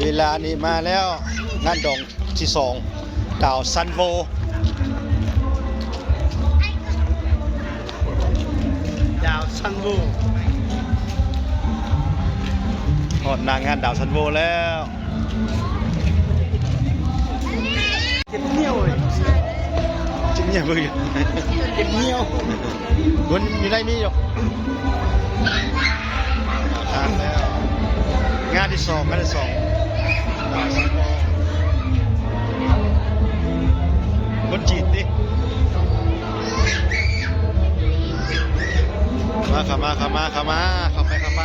ເວລານີ້ມາແລ້ວ ງານດອງທີສອງ ດາວຊັນໂວ ດາວຊັນໂວ ຮອດໜ້າງານດາວຊັນໂວແລ້ວ. ເຈັບໜຽວເລີຍ ເຈັບໜຽວເບິ່ງຢູ່ ເຈັບໜຽວ ມັນຢູ່ໃນນີ້ຢູ່ ຜ່ານແລ້ວ ງານທີສອງ ງານທີສອງ ຄົນຈີນຕິ ມາ ເຂົ້າມາ ເຂົ້າມາ ເຂົ້າມາ ເຂົ້າໄປ ເຂົ້າໄປ.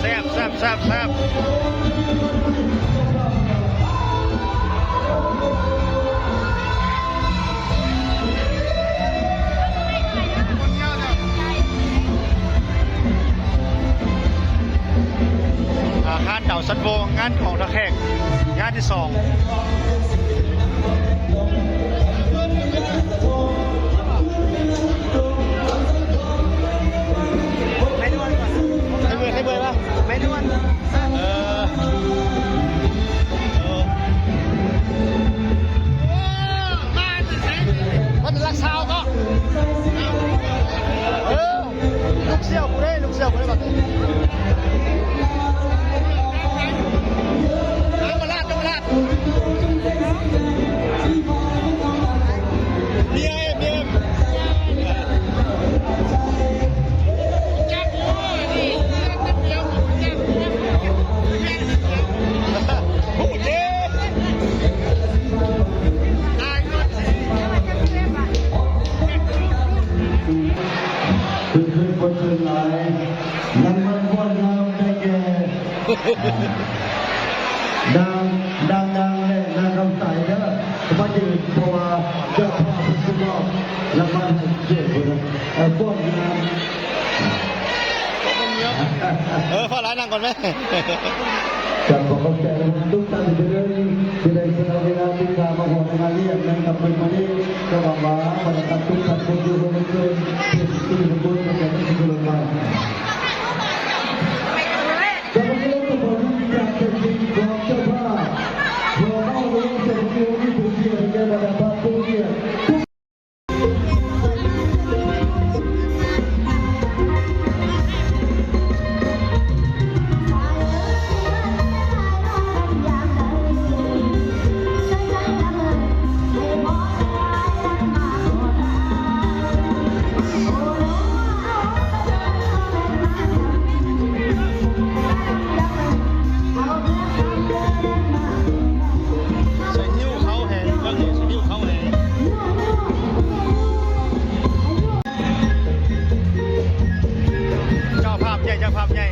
ແຊບ ແຊບ ແຊບ ແຊບ. ອາຄານດາວຊັນໂວ ງານຂອງທ່າແຂກ ງານທີສອງ. ໄທເມື່ອຍ ໄທເມື່ອຍປະ? ໄທເມື່ອຍ ເອີ ເອີ ມັນຈະລັກສາວເນາະ ເອີ ລູກສຽວກູເດ້ ລູກສຽວກູເດ້ບັດນີ້ ເຍົາວະລາດ ເຍົາວະລາດ. ຄື ຄືຄົນສ່ວນຫຼາຍ ຍັງມັນຄວນງາມໄດ້ແກ່ ນາງ ນາງນາງ ແລະ ນາງຄຳໃສເດີ ມາຢືນ ເພາະວ່າເຈົ້າພາບເພິ່ນຊິມອບລາງວັນໃຫ້ເກີດເພິ່ນ ເອີ ຄວາມງາມ ເອີ ຟ້າວຫຼາຍ ນັ່ງກ່ອນແມ. ກາບຂໍຂອບໃຈນຳທຸກທ່ານທີ່ເດີນ ທີ່ໄດ້ສະຫຼະເວລາຕິດຕາມມາຮ່ວມງານລ້ຽງນຳກັບເພິ່ນມື້ນີ້ ກໍຫວັງວ່າບັນດາທ່ານທຸກທ່ານຄົນຢູ່ເຮືອນເພິ່ນ ເປັນທີ່ບຸນເປັນທີ່ສຸດລົງມາ. ກຳລັງເລີ່ມຕົ້ນເປັນພິທີການເປີດຂອງເຈົ້າພາບ ຂໍເອົາລົງເສັນຢູ່ທີ່ເປັນກຽດແກ່ບັນດາທ່ານຜູ້ກຽດ. ເຈົ້າພາບໃຫຍ່ ເຈົ້າພາບໃຫຍ່.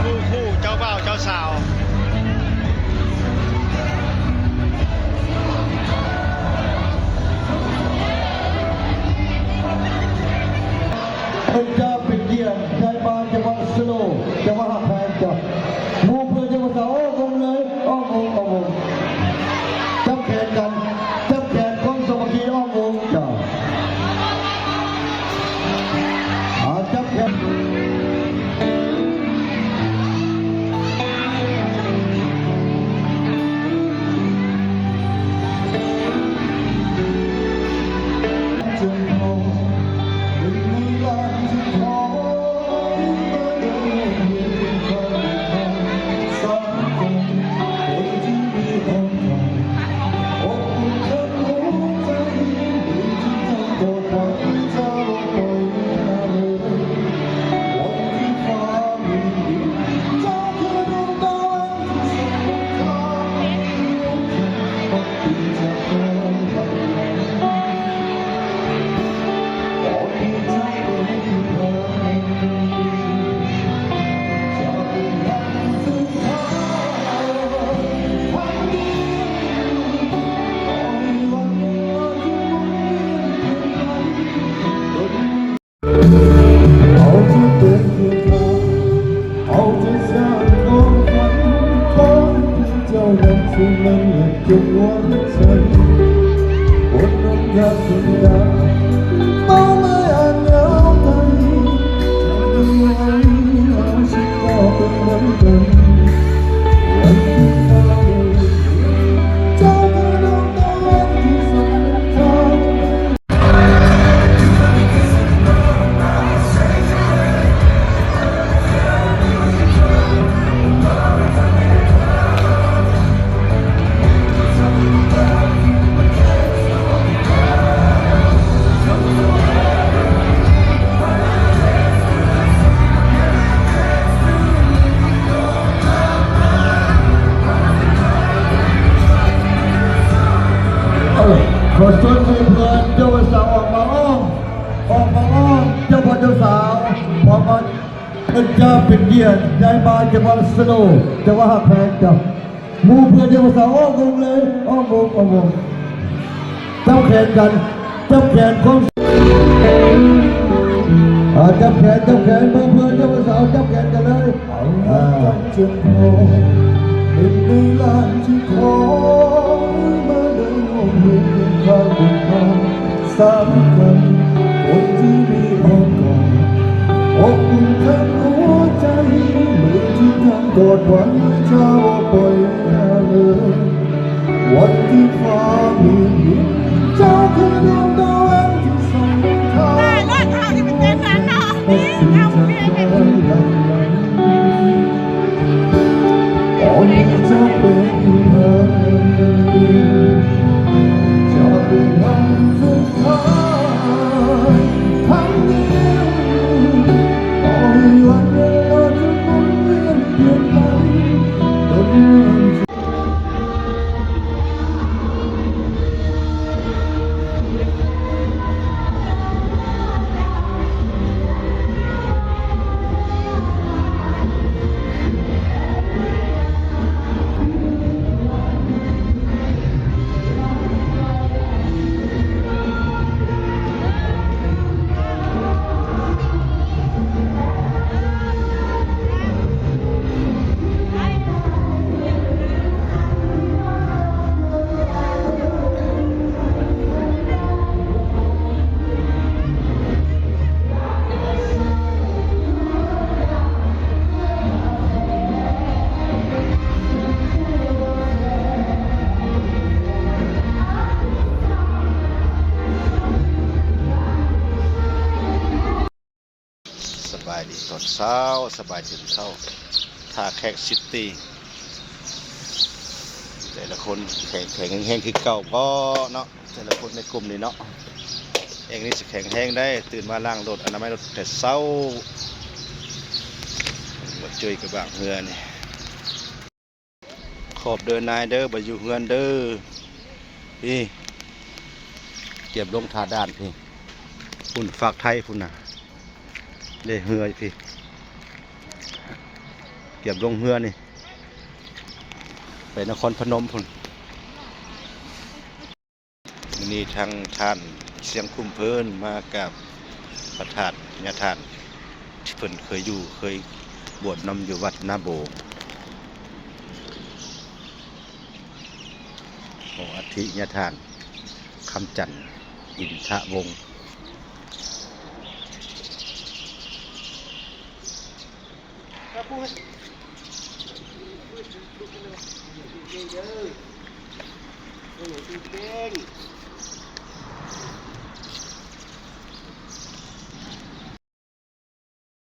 ຄູ່ ຄູ່ເຈົ້າບ່າວເຈົ້າສາວ. ເ ເອີ ຂໍເຊີນເພື່ອນເຈົ້າບ່າວສາວອອກມາອ້ອມ ອອກມາອ້ອມເຈົ້າບ່າວເຈົ້າສາວ ເພາະວ່າເພິ່ນຈະເປັນກຽດໄດ້ມາຈັງຫວະສະໂລ ຈັງຫວະຮັກແພງເຈົ້າ. ໝູ່ເພື່ອນເຈົ້າສາວອອກວົງເລີຍ ອອກວົງ ອອກວົງ ຈັບແຂນກັນ ຈັບແຂນຄົນ ອ່າ ຈັບແຂນ ຈັບແຂນ ໝູ່ເພື່ອນເຈົ້າສາວ ຈັບແຂນກັນເລີຍ ອ່າ ສາມຄົນ ຄົນທີ່ມີອ້ອມກອດ ອົບອຸ່ນເທິງຫົວໃຈ ມືທີ່ກຳກອດໄວ້ ຈະບໍ່ປ່ອຍເລີຍ ວັນທີ່ຟ້າມືດມິດ ເຈົ້າຄືດວງຕາແຫວງທີ່ສ່ອງທາງ ໄດ້ເລີຍ ເຮົາຊິໄປເຕັ້ນນັ້ນເນາະ ເອົາເພງ ສະບາຍດີຕອນເຊົ້າ ສະບາຍດີຕອນເຊົ້າ ທ່າແຂກຊິຕີ ແຕ່ລະຄົນແຂງແຂງແຮງໆ ຄືເກົ່າພໍ້ເນາະ ແຕ່ລະຄົນໃນກຸ່ມນີ້ເນາະ ແອງນີ້ຊິແຂງແຮງໄດ໋ ຕື່ນມາລ້າງລົດ ອະນາໄມລົດແຕ່ເຊົ້າ ບໍ່ຈຸ້ຍກະບາງເຮືອນີ້. ຂອບເດີນາຍເດີ ບໍ່ຢູ່ເຮືອນເດີ ພີ້ ກຽມລົງທ່າດ່ານພີ້ ພຸ້ນຟາກໄທພຸ້ນນະ ເດ້ເຮືອພີ້ ກຽມລົງເຮືອນີ້ ໄປນະຄອນພະນົມພຸ້ນ. ມື້ນີ້ທາງທ່ານຊຽງຄຸ້ມເພີນມາກາບພະທາດຍາທ່ານ ທີ່ເພິ່ນເຄີຍຢູ່ ເຄີຍບວດນຳຢູ່ວັດນາໂບ ຂອງອັດຖິຍາທ່ານຄຳຈັນ ອິນທະວົງ. ເດີ ເດີ ເດີ.